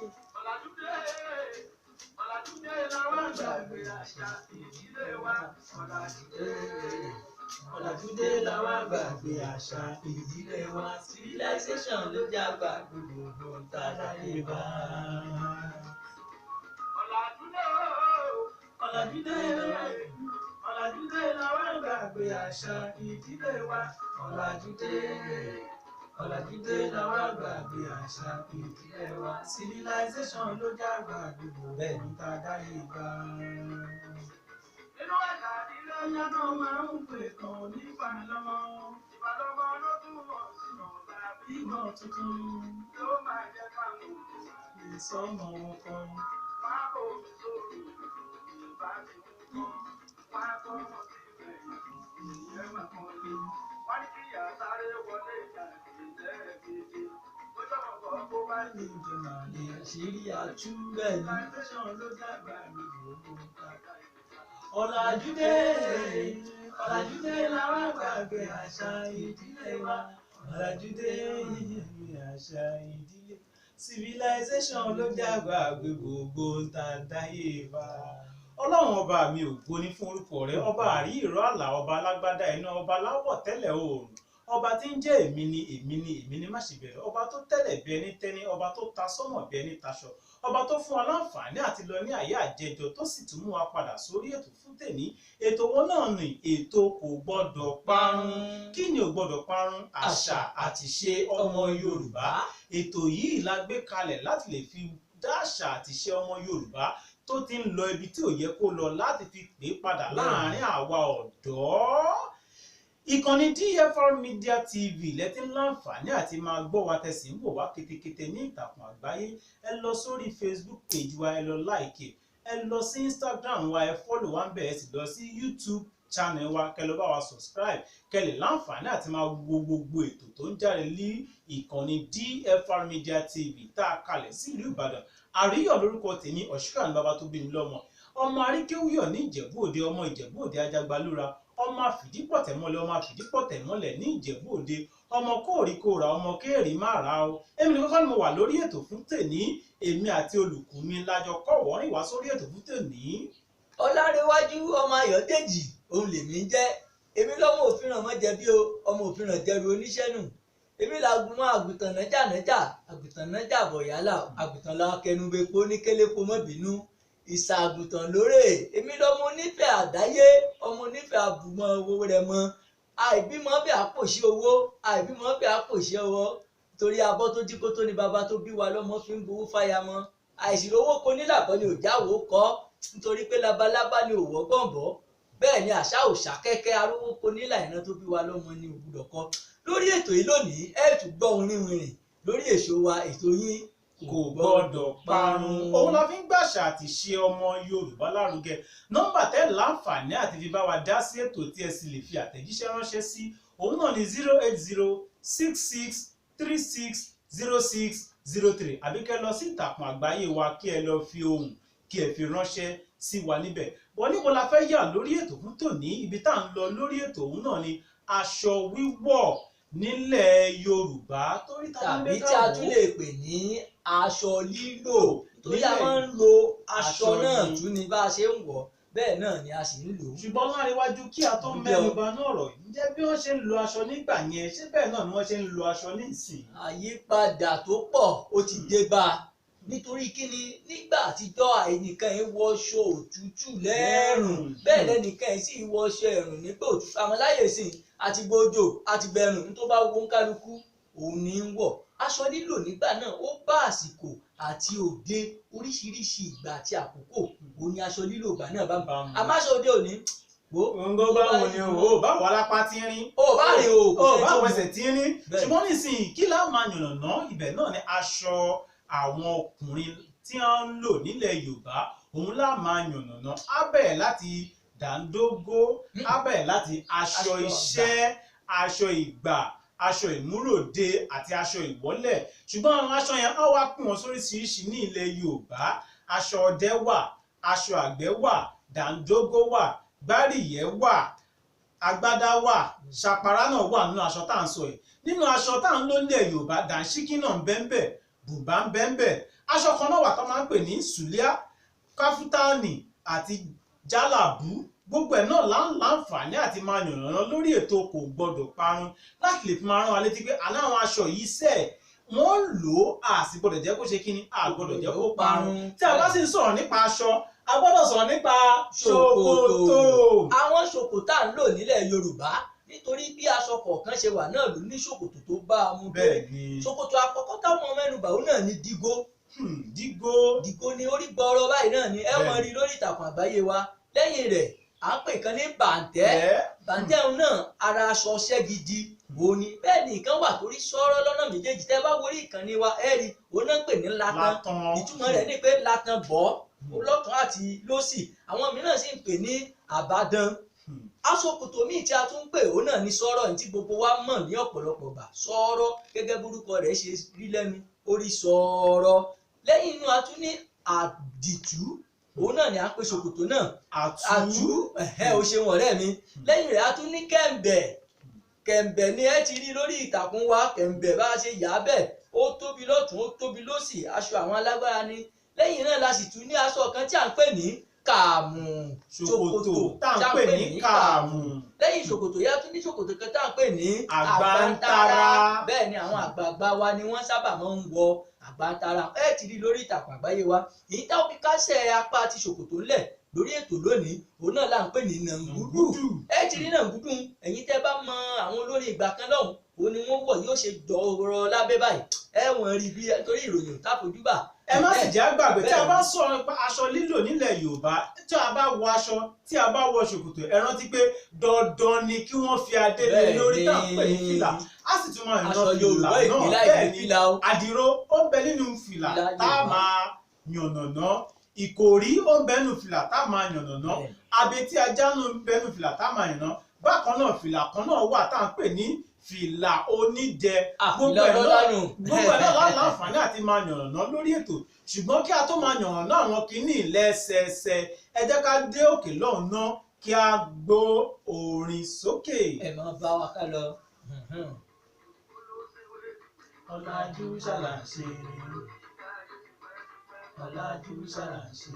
Ọ̀làjúdé làwọn gbàgbé àṣà ìdílé wa. Ọ̀làjúdé, Ọ̀làjúdé làwa gbàgbé àṣà ìdílé wa. Civilization ló já gbàgbé gbogbo ń tá a dáyé bá. Ọ̀làjúdé, Ọ̀làjúdé, Ọ̀làjúdé làwọn gbàgbé àṣà ìdílé wa. Ọ̀làjúdé, Ọ̀làjúdé làwa gbàgbé àṣà ìdílé wa. Civilization ló já gbàgbé gbogbo ń tá a dáyé bá. Nínú ẹ̀ka ìdílé Ẹyá náà máa ń pè kàn ní ìbànúlọ́mọ. Ìbálòmọ́ ló túmọ̀ sí ọ̀gá Bímọ tuntun ló máa jẹ́ káwọn òbí ìsọmọ wọn kan. wá kó mi sórí ìbá ti ń kọ́ wá kọ́ wọn síbẹ̀ ìyẹn máa kọ́ lé wá ní kí ìyá sáré wọlé ìjà lẹ́ẹ̀kejì ó jọ̀wọ́ kọ́ kó bá ní ìjọba lè àṣírí àtú bẹ́ẹ̀ ni. Civilization ló dàgbà ní gbogbo nǹkan. Ọ̀làjúdé, Ọ̀làjúdé làwa gbàgbé àṣà ìdílé wa. Ọ̀làjúdé àṣà ìdílé. Civilization ló dàgbà gbé gbogbo ń ta dáyé wa. Ọlọ́run ọba mi, ògo ni fún orúkọ rẹ, ọba àrí ìró àlà, ọba alágbádá iná, ọba aláwọ̀ tẹ́lẹ̀ oòrùn, ọba tí ń jẹ́ èmi ni, èmi ni, èmi ni má ṣe bẹ̀rẹ̀, ọba tó tẹ́lẹ̀ bí ẹni tẹ́ni, ọba tó ta sọ́mọ̀ bí ẹni taṣọ, ọba tó fún wa láǹfààní àti lọ ní àyè àjẹjọ tó sì tún mú wa padà sórí ètò fún tèní. Ètò wọn náà ni ètò kò gbọ́dọ̀ parun. Kí ni ò gbọ́dọ̀ parun? Àṣà àti ìṣe ọmọ Yorùbá. Ètò yìí la gbé kalẹ̀ láti lè fi dá àṣà àti ìṣe ọmọ Yorùbá tó ti ń lọ ibi tí ò yẹ kó lọ láti fi pè é padà láàárín àwa ọ̀dọ́. Ìkànnì DFR Media TV lẹ́tí ń láǹfààní àti máa gbọ́ wa, tẹ̀sí ń wò wá ketekete ní ìtàkùn àgbáyé. Ẹ lọ sórí Facebook page wa, ẹ lọ like, ẹ lọ sí Instagram wa, ẹ follow wa ń bẹ̀, ẹ sì lọ sí YouTube channel wa, kẹ́ lọ bá wa subscribe, kẹ́ lè láǹfààní àti máa wo gbogbo ètò tó ń jáde ní ìkànnì DFR Media TV tá a kalẹ̀ sílùú Ìbàdàn. Àríyọ̀ lórúkọ tèmi, Ọ̀ṣùkà ní bàbá tó bí mi lọ́mọ, ọmọ aríkéwúyọ̀ ní Ìjẹ̀bú Òde, ọmọ Ìjẹ̀bú Òde ajagbalúra, ọmọ àfìdípọ̀tẹ̀mọ́lẹ̀, ọmọ àfìdípọ̀tẹ̀mọ́lẹ̀ ní Ìjẹ̀bú Òde, ọmọ kóòríkóòrà, ọmọ kéèrì má ra o. Èmi ní kọ́kọ́ ni mo wà lórí ètò fún tèní, èmi àti olùkù mi lájọ kọ́wọ̀ọ́rìn wá sórí ètò fún tèní. Ọlárẹ̀wájú ọmọ Ayọ̀dèjì òun lèmi ń jẹ́. Èmi lọ́mọ òfìràn mọ́ jẹ̀bi o, ọmọ òfìràn jẹ̀rù oníṣẹ́ nù. Èmi làgùn mọ́ àgùntàn nájà nájà, àgùntàn nájà bọ̀yálà, àgùntàn la kẹnubẹ́pọ̀ oníkélépo mọ́ bínú, ìsà àgùntàn lórè. Èmi lọ́mọ onífẹ̀ àdáyé, ọmọ onífẹ̀ àbùmọ̀ owó rẹ̀ mọ́. Àìbímọ bí àpòṣí owó, àìbímọ bí àpòṣí ọwọ́, torí abọ́ tó jí kó tó ní baba tó bí wa lọ́mọ fi ń gbowó fáya mọ́. Àìsírówó kò nílà kọ́ ni òjáwó kọ́, nítorí pé labalábá ni òwò gbọ̀nbọ̀. Bẹ́ẹ̀ ni àṣà òṣà kẹ́kẹ́ arówó kò nílà, ìran tó bí wa lọ́mọ ni ògbúdọ̀ kọ́. Lórí ètò yìí lónìí, ẹ tún gbọ́ orin wìrìn lórí èso wa, ètò yín kò gbọ́dọ̀ parun. Òun la fi ń gbàṣà àti ṣe ọmọ Yorùbá lárugẹ. Nọ́mbà tẹ́ láǹfààní àti fi bá wa dá sí ètò tí ẹ sì lè fi àtẹ̀jíṣẹ́ ránṣẹ́ sí, òun náà ni 08066366003, àbí kẹ́ lọ sí ìtàkùn àgbáyé wa kí ẹ lọ fi ohùn kí ẹ fi ránṣẹ́ sí wa níbẹ̀. Wọ́n níbo la fẹ́ yà lórí ètò fún tòní? Ibi tá à ń lọ lórí ètò òun náà ni aṣọ wíwọ̀ nílẹ̀ Yorùbá, torí ta ló ń tàbí bẹ́ tí a ká tún wò ó. lè pè ní aṣọ lílò, torí a máa ń lo aṣọ Aṣọ náà ni. tún ni bá a ṣe ń wọ̀, bẹ́ẹ̀ náà ni a sì ń lò ó. Ṣùgbọ́n láríwájú kí a tó Ǹjẹ́ o- mẹ́nu bà náà ọ̀rọ̀ yìí, ǹjẹ́ bí wọ́n ṣe ń lo aṣọ nígbà yẹn, ṣé bẹ́ẹ̀ náà ni wọ́n ṣe ń lo aṣọ nísìnyí? Àyípadà tó pọ̀ ó ti dé bá a, nítorí kíni? Nígbà àtijọ́ ẹnìkan yìí wọṣọ òtútù lẹ́ẹ̀rùn, bẹ́ẹ̀ lẹ́nìkan yìí sì wọṣọ ẹ̀rùn nígbà òtútù. Àmọ́ láyè sìn àti gbòjò àti gbẹ̀rùn, tó bá wo ń kálukú òun ní í wọ̀. Aṣọ lílò nígbà náà ó bá àsìkò àti òde, oríṣiríṣi ìgbà àti àkókò òun ni aṣọ lílò ìgbà náà bá mu. Àmọ́ aṣọ òde òní wo Òǹgó bá wọn ni o, ò bá wà lápá tí ń rín, ó bá rìn o, kò ò sẹ́ni bá tó wọ mọ̀. ẹsẹ̀ tí ń rín. Bẹ́ẹ̀. Ṣùgbọ́n nísìnyí kí láwọn máa yànnàná ibẹ̀ náà ni aṣọ àwọn ọkùnrin tí wọ́n ń lò nílẹ̀ Yorùbá, òun lá máa yànnàná. Á bẹ̀rẹ̀ láti dàńdógó, á bẹ̀rẹ̀ láti aṣọ Aṣọ iṣẹ́, aṣọ ìgbà, aṣọ ìmúròde àti aṣọ ìwọ́lẹ̀. Ṣùgbọ́n àwọn aṣọ yẹn á wá pín wọn sóríṣiríṣi ní ilẹ̀ Yorùbá. Aṣọ ọdẹ wà, aṣọ àgbẹ̀ wà, dàńdógó wà, gbárìyẹ́ wà, agbádá wà, ṣàpárá náà wà nínú aṣọ tá à ń sọ yìí. Nínú aṣọ tá à ń lò nílẹ̀ Yorùbá, dàńṣíkí náà ń bẹ ńbẹ̀. Bùbá ń bẹ ń bẹ. Aṣọ kan náà wà tó máa ń pè ní sùlíà, káfútánì àti jálàbú. Gbogbo ẹ̀ náà láǹfààní àti máa yànnàná lórí ètò Kò Gbọdọ̀ Parun láti lè fi máa rán wa létí pé aláwọn aṣọ yìí sẹ̀ wọ́n lò ó, a sì gbọ́dọ̀ jẹ́ kó ṣe kíni, a gbọ́dọ̀ jẹ́ kó parun. Tí a bá sì ń sọ̀rọ̀ nípa aṣọ, a gbọ́dọ̀ sọ̀rọ̀ nípa ṣòkòtò. Àwọn ṣòkòtà ń lò nílẹ̀ Yorùbá nítorí bí aṣọ kọ̀ọ̀kan ṣe wà náà ló ní ṣòkòtò tó bá a mú. Bẹ́ẹ̀ ni. Ṣòkòtò àkọ́kọ́ táwọn mẹ́nubà òun náà ni dígó. Dígó. Dígó ni orí gbọ́rọ̀ báyìí náà ni ẹ wọ́n rí lórí ìtàkùn àgbáyé wa. Lẹ́yìn rẹ̀ à ń pè kan ní bàǹtẹ́. Bàǹtẹ́ òun náà ara aṣọ ọṣẹ́ gidi òun ni. Bẹ́ẹ̀ ni ìkan wà torí sọ̀rọ̀ lọ́nà méjèèjì tẹ́ bá wọlé ìkànnì wa ẹ rí òun náà ń pè ní latan. Ìtumọ̀ rẹ̀ ni pé latan bọ́ lọ́tún àti lósì. Àwọn mìíràn sì ń pè ní àbádán. Aṣòkòtò míì tí a tún ń pè òun náà ní sọ̀rọ̀ ní tí gbogbo wa mọ̀ ní ọ̀pọ̀lọpọ̀ gbà. Sọ̀rọ̀ gẹ́gẹ́ borúkọ rẹ̀ ṣe rí lẹ́nu orí sọ̀rọ̀. Lẹ́yìn inú a tún ní àdìtú, òun náà ni a pè ṣòkòtò náà àtú. O ṣeun ọ̀rẹ́ mi. Lẹ́yìn rẹ̀ a tún ní kẹ̀m̀bẹ̀. Kẹ̀m̀bẹ̀ ni ẹ ti rí lórí ìtàkùn wa. Kẹ̀m̀bẹ̀ bá a ṣe yà á bẹ̀, ó tóbi lọ́tún ó tóbi lósì, aṣọ àwọn alágbára ni. Lẹ́yìn náà la sì tún ní aṣọ kan tí à ń pè ní kààmù. Ṣòkòtò tá à ń pè ní kààmù. Lẹ́yìn ṣòkòtò yá tún ní ṣòkòtò kan tá à ń pè ní àgbàntara. Bẹ́ẹ̀ ni àwọn àgbààgbà wa ni wọ́n sábà máa ń wọ àgbàntara. Ẹ ti rí lórí ìtàkùn àgbáyé wa. Èyí táwọn fi kásẹ̀ apá ti ṣòkòtò ńlẹ̀ lórí ètò lónìí òun náà là ń pè ní nàngúdù. Ẹ ti rí nàngúdù, ẹ̀yin tẹ́ bá mọ àwọn olórin ìgbà kan lọ́hùn òun ni wọ́n wọ̀ yóò ṣe dọ̀rọ̀ lábẹ́ báyìí. Ẹ wọ́n rí bí torí ìròyìn táfojúbà. Ẹ má sì jẹ́ àgbàgbé tí a bá sọ̀rọ̀ nípa aṣọ lílò nílẹ̀ Yorùbá, tí a bá wọ aṣọ, tí a bá wọ ṣòkòtò, ẹ rántí pé dandan ni kí wọ́n fi adé lé lórí tá à ń pè ní fìlà. A sì tún máa yan fìlà náà. Bẹ́ẹ̀ ni àdìrò ó ń bẹ nínú fìlà tá a máa yànnàná, ìkòrí ó ń bẹ nínú fìlà tá a máa yànnàná, abetí ajá ń bẹ nínú fìlà tá a máa yànnàná. Bákan náà fìlà kan náà wà tá à ń pè ní fìlà onídẹ. Gbogbo ẹ̀ náà láǹfààní àti máa yànnàná lórí ètò. Ṣùgbọ́n kí a tó máa yànnàná àwọn kìíní lẹ́sẹẹsẹ, ẹ jẹ́ ká dé òkè lọ́hùn náà kí a gbọ́ orin sókè. Ẹ máa bá wa ká lọ. Ọ̀làjú ṣàlàṣe, ọ̀làjú ṣàlàṣe,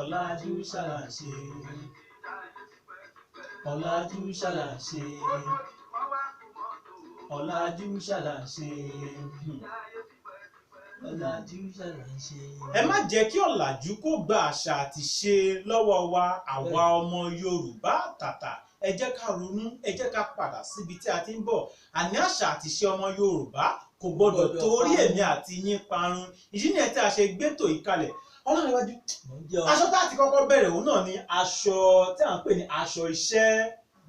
ọ̀làjú ṣàlàṣe, ọ̀làjú ṣàlàṣe, ọ̀làjú ṣàlàṣe, ọ̀làjú ṣàlàṣe. Ẹ má jẹ́ kí ọ̀làjú kó gba àṣà àti ṣe lọ́wọ́ wa, àwa ọmọ Yorùbá tàtà. Ẹ jẹ́ ká ronú, ẹ jẹ́ ká padà síbi tí a ti ń bọ̀. Àní àṣà àti ṣe ọmọ Yorùbá kò gbọ́dọ̀ torí èmi àti yín parun. Ìdí nìyẹn tí a ṣe gbétò yìí kalẹ̀. Ọlọ́run, aṣọ tá a ti kọ́kọ́ bẹ̀rẹ̀ òun náà ni aṣọ tí à ń pè ní aṣọ iṣẹ́,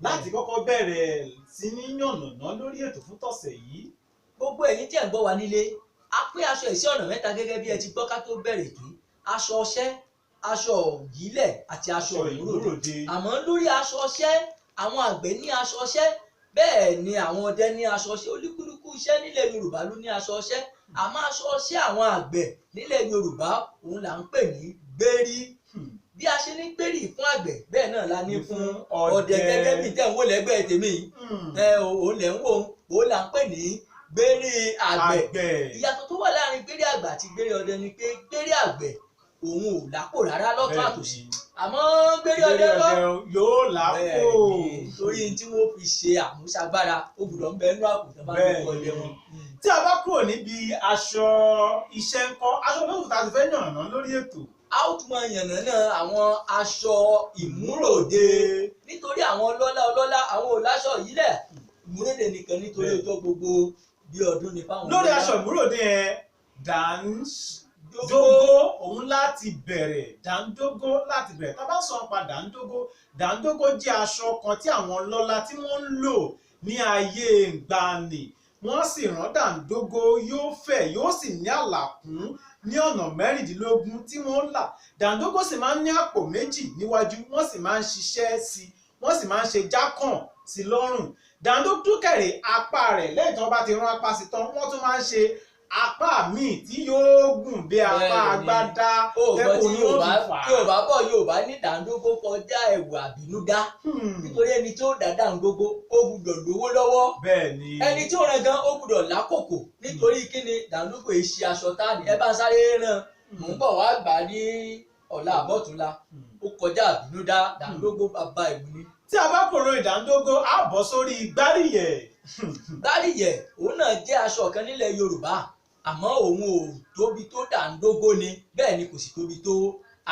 láti kọ́kọ́ bẹ̀rẹ̀ sí ní yànnàná lórí ètò fún tọ̀sẹ̀ yìí. Gbogbo ẹ̀yin tí ẹ̀ ń gbọ́ wa nílé, a pín aṣọ ìṣe ọ̀nà mẹ́ta gẹ́gẹ́ bí ẹ ti gbọ́ ká tó bẹ̀rẹ̀ ètò yìí. Aṣọ ọṣẹ́, aṣọ òyìnlẹ̀ àti aṣọ ìmúròde. Àmọ́ lórí aṣọ ọṣẹ́, àwọn àgbẹ̀ ní aṣọ ọṣẹ́, bẹ́ẹ̀ ni àwọn ọdẹ ní aṣọ ọṣẹ́. Olúkúlùkù iṣẹ́ nílẹ̀ Yorùbá ló ní aṣọ ọṣẹ́. Àmọ́ aṣọ ọṣẹ́ àwọn àgbẹ̀ nílẹ̀ Yorùbá òun là ń pè ní gbérí. Bí a ṣe ní gbérí fún àgbẹ̀, bẹ́ẹ̀ náà la ní fún ọdẹ. Gẹ́gẹ́ bí tẹ̀ ń wò lẹ́gbẹ̀ẹ́ tèmi, òun lẹ̀ ń wò, òun là ń pè ní gbérí àgbẹ̀. Ìyàtọ̀ tó wà láàrin gbérí àgbẹ̀ àti gbérí ọdẹ ni pé gbérí àgbẹ̀ òun ò lápò rárá lọ́tún àtòsí, àmọ́ gbérí ọdẹ lọ yóò lápò, torí tí wọ́n fi ṣe àmúṣagbára ó gbọ́dọ̀ ń bẹ nínú àpò tó bá ń kọ ilé wọn. Tí a bá kúrò níbi aṣọ iṣẹ́ ńkọ́, aṣọ tó ta ti fẹ́ yànnàná lórí ètò. A ó tún máa yànnàná àwọn aṣọ ìmúròde nítorí àwọn ọlọ́lá ọlọ́lá àwọn ò láṣọ yìí lẹ̀ ìmúròde nìkan nítorí ọjọ́ gbogbo bí ọdún ní fáwọn. Lórí aṣọ ìmúròde yẹn, dàńdógó òun láti bẹ̀rẹ̀. Dàńdógó láti bẹ̀rẹ̀. Tá a bá sọ nípa dàńdógó, dàńdógó jẹ́ aṣọ kan tí àwọn ọlọ́lá tí wọ́n ń lò ní ayé ìgbàanì. Wọ́n sì rán dàńdógó, yóò fẹ̀, yóò sì ní àlàkún ní ọ̀nà 16 tí wọ́n là. Dàńdógó sì máa ń ní àpò méjì níwájú, wọ́n sì máa ń ṣiṣẹ́ sí i, wọ́n sì máa ń ṣe jákàn sí lọ́rùn. Dàńdógó kẹ̀rẹ̀ apá rẹ̀ lẹ́yìn tí wọ́n bá ti rán apá sí tán, wọ́n tún máa ń ṣe apá míì tí yóò gùn bí apá agbádá. Tẹ́kùn ní ó fi fà á. Yorùbá bọ̀, Yorùbá ní dàńdógó kọjá ẹ̀wù àbínúdá, nítorí ẹni tó dá dàńdógó ó gbúdọ̀ lówó lọ́wọ́. Bẹ́ẹ̀ni. Ẹni tó rán gan ó gbúdọ̀ lákòókò. Nítorí kíni dàńdógó yìí ṣe aṣọ táàní ẹ bá ń sáré rán, mò ń bọ̀ wá gbà ní ọ̀la àbọ̀túnla. Ó kọjá àbínúdá, dàńdógó bàbá ìlú ni. Tí a bá kòrò ìdàńdógó, á bọ́ sórí gbáríyẹ̀. Gbáríyẹ̀ òun náà jẹ́ aṣọ kan nílẹ̀ Yorùbá, àmọ́ òun ò tóbi tó dàńdógó ni, bẹ́ẹ̀ ni kò sì tóbi tó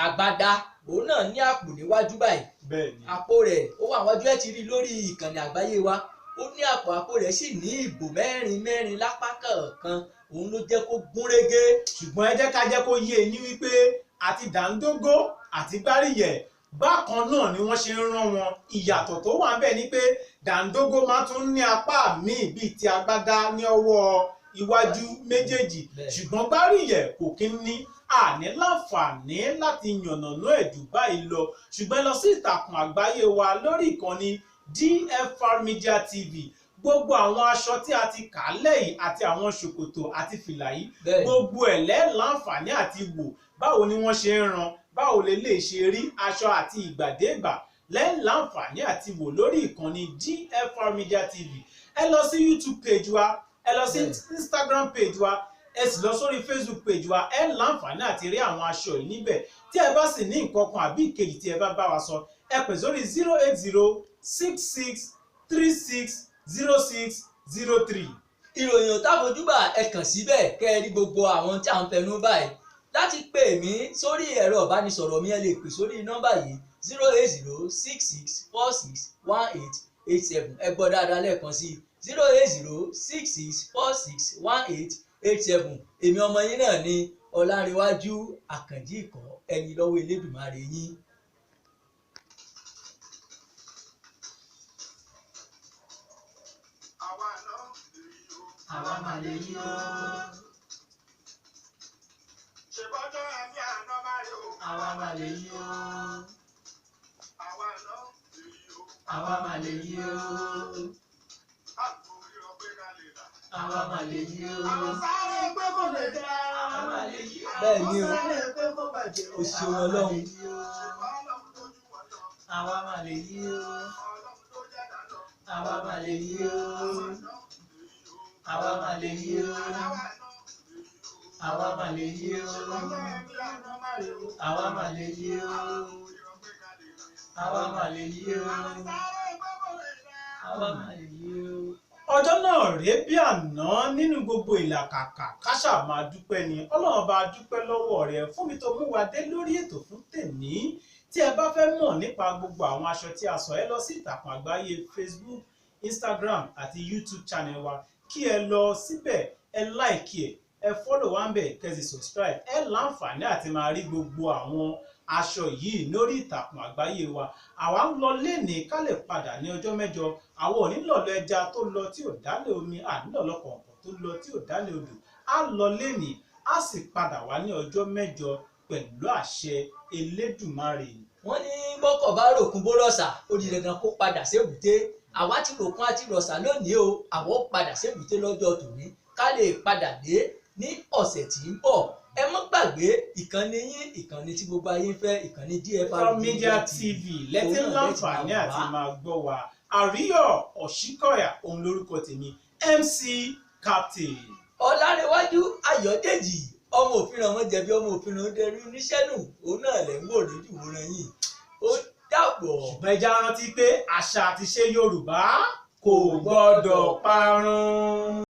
agbádá. Òun náà ní àpò níwájú báyìí. Bẹ́ẹ̀ni. Àpò rẹ̀ ó wà wájú, ẹ̀ ti rí lórí ìkànnì àgbáyé wa. Ó ní àpò, àpò rẹ̀ sì ní ìbò mẹ́rin mẹ́rin lápá kọ̀ọ̀kan, òun ló jẹ́ kó gúnrégé. Ṣùgbọ́n ẹ jẹ́ ká jẹ́ kó yé eyín wípé àti dàńdógó àti gbáríyẹ̀ bákan náà ni wọ́n ṣe ń rán wọn. Ìyàtọ̀ tó wà ńbẹ̀ ni pé dàńdógó máa tún ní apá míì bíi ti agbádá ní ọwọ́ iwájú méjèèjì, ṣùgbọ́n gbáríyẹ̀ kò kí ń ní. Àní láǹfààní láti yànnàná ẹ̀ jù báyìí lọ, ṣùgbọ́n lọ sí ìtàkùn àgbáyé wa lórí ìkànnì DFR Media TV, gbogbo àwọn aṣọ tí a ti kà lẹ́yìn àti àwọn ṣòkòtò àti fìlà yìí, gbogbo ẹ̀ lẹ́ láǹfààní àti wò báwo ni wọ́n ṣe ń ran, báwo lè lè ṣe rí aṣọ àti ìgbàdégbà lẹ́ láǹfààní àti wò lórí ìkànnì DFR Media TV. Ẹ lọ sí YouTube page wa, ẹ lọ sí Instagram page wa, ẹ sì lọ sórí Facebook page wa, ẹ láǹfààní àti rí àwọn aṣọ yìí níbẹ̀. Tí ẹ bá sì ní nǹkan kan àbí ìkejì tí ẹ bá bá wa sọ, ẹ pè sórí 08066 36 06 03. Ìròyìn ò táfojúbà, ẹ kàn síbẹ̀ kẹ́ ẹ rí gbogbo àwọn tí à ń fẹnu báyìí. Láti pè mí sórí ẹ̀rọ ìbánisọ̀rọ̀ mi, ẹ lè pè sórí nọ́mbà yìí 08066 46 18 87. Ẹ gbọ́ dáadáa lẹ́ẹ̀kan sí 08066 46 18 87. Èmi ọmọ yín náà ni Ọlárewájú Àkànjí Ìkọ́, ẹni lọ́wọ́ Elédùmarè yín. Àwa mà lè yí o. Ṣé bọ́jọ́ ẹ̀mí àná máa rí o? Àwa mà lè yí o. Àwa náà lè yí o. Àwa mà lè yí o. Àgbo rírọ pé ká lè là. Àwa mà lè yí o. Àwọn sáré pé kò lè dá. Àwa mà lè yí o. Bẹ́ẹ̀ ni o. Àwọn sáré pé kò bàjẹ́ o. O ṣeun Ọlọ́run. Àwa mà lè yí o. Àwa mà lè yí o. Àwa mà lè yí o. Àwa mà lè yí o. Àwa mà lè yí o. Àwa mà lè yí o. Àwa mà lè yí o. Ọjọ́ náà rèé bí àná nínú gbogbo ìlàkàkà, káṣà máa dúpẹ́ ni. Ọlọ́run bá dúpẹ́ lọ́wọ́ rẹ̀ fún mi tó mú wa dé lórí ètò fún tèmi. Tí ẹ bá fẹ́ mọ̀ nípa gbogbo àwọn aṣọ tí a sọ, ẹ lọ sí ìtàkùn àgbáyé Facebook, Instagram àti YouTube channel wa, kí ẹ lọ síbẹ̀, ẹ like ẹ, ẹ follow wa ń bẹ̀, kẹ́ sì subscribe. Ẹ láǹfààní àti máa rí gbogbo àwọn aṣọ yìí lórí ìtàkùn àgbáyé wa. Àwa ń lọ lénìí ká lè padà ní ọjọ́ mẹ́jọ. Àwọn onílọ̀lọ́ ẹja tó lọ tí ò dálé omi, ànílọ̀lọ́ kọ̀ọ̀kan tó lọ tí ò dálé odò. Á lọ lénìí, á sì padà wá ní ọjọ́ mẹ́jọ pẹ̀lú àṣẹ Elédùmarè. Wọ́n ní bọ́kọ̀ bá ròkun bó rọ̀ṣà, ó di dandan kó padà séwùté. Àwa ti ròkun àti rọ̀ṣà lónìí o, àwa ó padà séwùté lọ́jọ́ tòní ká lè padà dé ní ọ̀sẹ̀ tí ń bọ̀. Ẹ má gbàgbé ìkànnì yín, ìkànnì tí gbogbo ayé ń fẹ́, ìkànnì DFR Media TV lẹ́tí láǹfààní àti máa gbọ́ wa. Àríyọ̀ Ọ̀ṣíkọ̀yà òun lórúkọ tèmi, MC Captain. Ọlárewájú Ayọ̀dèjì ọmọ òfin ọmọ jẹ̀bi ọmọ òfin ọdẹrú níṣẹ́nù, òun náà lẹ́ ń wò lójú ìwòran yìí. Ó dàbọ̀. Ṣùgbọ́n ẹ já rántí pé àṣà àti ìṣe Yorùbá kò gbọ́dọ̀ parun.